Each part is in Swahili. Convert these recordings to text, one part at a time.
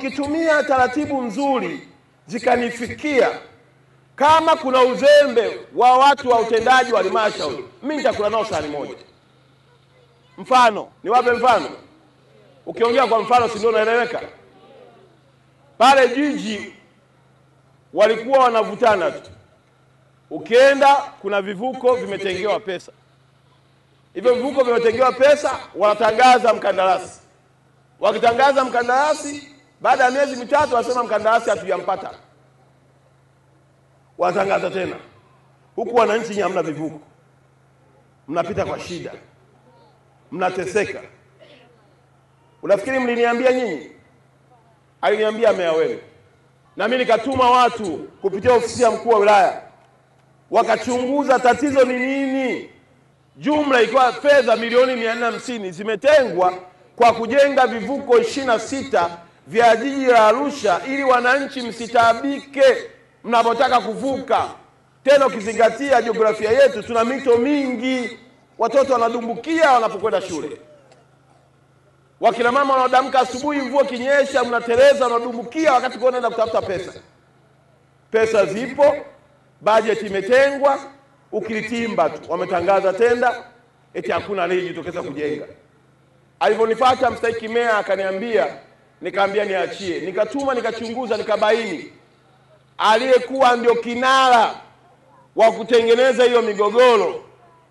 Kitumia taratibu nzuri zikanifikia, kama kuna uzembe wa watu wa utendaji wa halmashauri, mimi nitakula nao sahani moja. Mfano, niwape mfano. Ukiongea kwa mfano si ndio unaeleweka? Pale jiji walikuwa wanavutana tu. Ukienda kuna vivuko vimetengewa pesa. Hivyo vivuko vimetengewa pesa, wanatangaza mkandarasi. Wakitangaza mkandarasi, baada ya miezi mitatu wanasema mkandarasi hatujampata. Wanatangaza tena. Huku wananchi hamna vivuko. Mnapita kwa shida. Mnateseka. Unafikiri mliniambia nyinyi? Aliniambia meya wenu. Na mimi nikatuma watu kupitia ofisi ya mkuu wa wilaya. Wakachunguza tatizo ni nini. Jumla ikiwa fedha milioni 450 zimetengwa kwa kujenga vivuko 26 vya jiji la Arusha ili wananchi msitaabike mnapotaka kuvuka. Tena ukizingatia jiografia yetu tuna mito mingi, watoto wanadumbukia wanapokwenda shule. Wakina mama wanaodamka asubuhi, mvua kinyesha mnateleza, wanadumbukia wakati kwa wanaenda kutafuta pesa. Pesa zipo, budget imetengwa, ukilitimba tu wametangaza tenda eti hakuna aliyejitokeza kujenga. Alivonifuata mstahiki meya akaniambia, nikaambia niachie. Nikatuma, nikachunguza, nikabaini aliyekuwa ndio kinara wa kutengeneza hiyo migogoro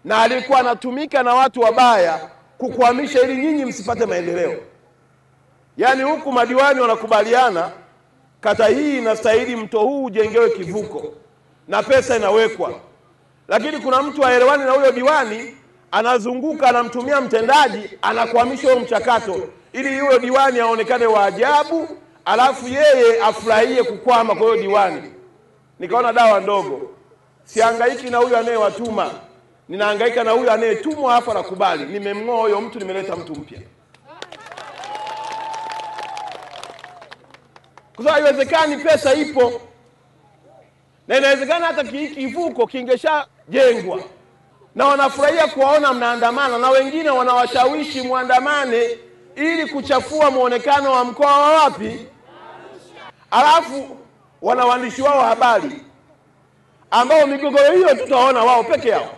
na alikuwa anatumika na watu wabaya kukwamisha ili nyinyi msipate maendeleo. Yaani huku madiwani wanakubaliana kata hii inastahili mto huu ujengewe kivuko na pesa inawekwa. Lakini kuna mtu haelewani na huyo diwani, anazunguka anamtumia mtendaji, anakwamisha huo mchakato ili yule diwani aonekane wa ajabu, alafu yeye afurahie kukwama kwa huyo diwani. Nikaona dawa ndogo. Sihangaiki na huyo anayewatuma, ninahangaika na huyo anayetumwa afa nakubali. Nimemngoa huyo mtu, nimeleta mtu mpya. Kwa sababu haiwezekani, pesa ipo. Na inawezekana hata kivuko kingeshajengwa. Na wanafurahia kuwaona mnaandamana, na wengine wanawashawishi muandamane ili kuchafua muonekano wa mkoa wa wapi. Alafu wana waandishi wao habari ambao migogoro hiyo tutaona wao peke yao.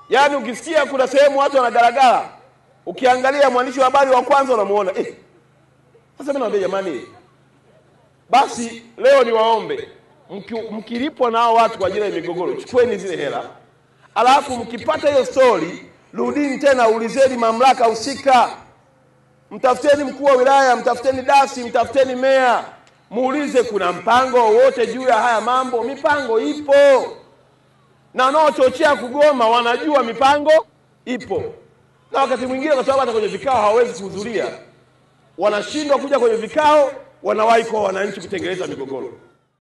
Yaani ukisikia kuna sehemu watu wanagaragara, ukiangalia mwandishi wa habari wa kwanza unamuona. Sasa mimi naambia jamani, basi leo niwaombe, mkilipwa nao watu kwa ajili ya migogoro, chukueni zile hela. Alafu mkipata hiyo story, rudini tena ulizeni mamlaka husika. Mtafuteni mkuu wa wilaya, mtafuteni dasi, mtafuteni meya. Muulize kuna mpango wowote juu ya haya mambo. Mipango ipo. Na wanaochochea kugoma wanajua mipango ipo. Na wakati mwingine kwa sababu hata kwenye vikao hawawezi kuhudhuria, wanashindwa kuja kwenye vikao, wanawahi kwa wananchi kutengeneza migogoro.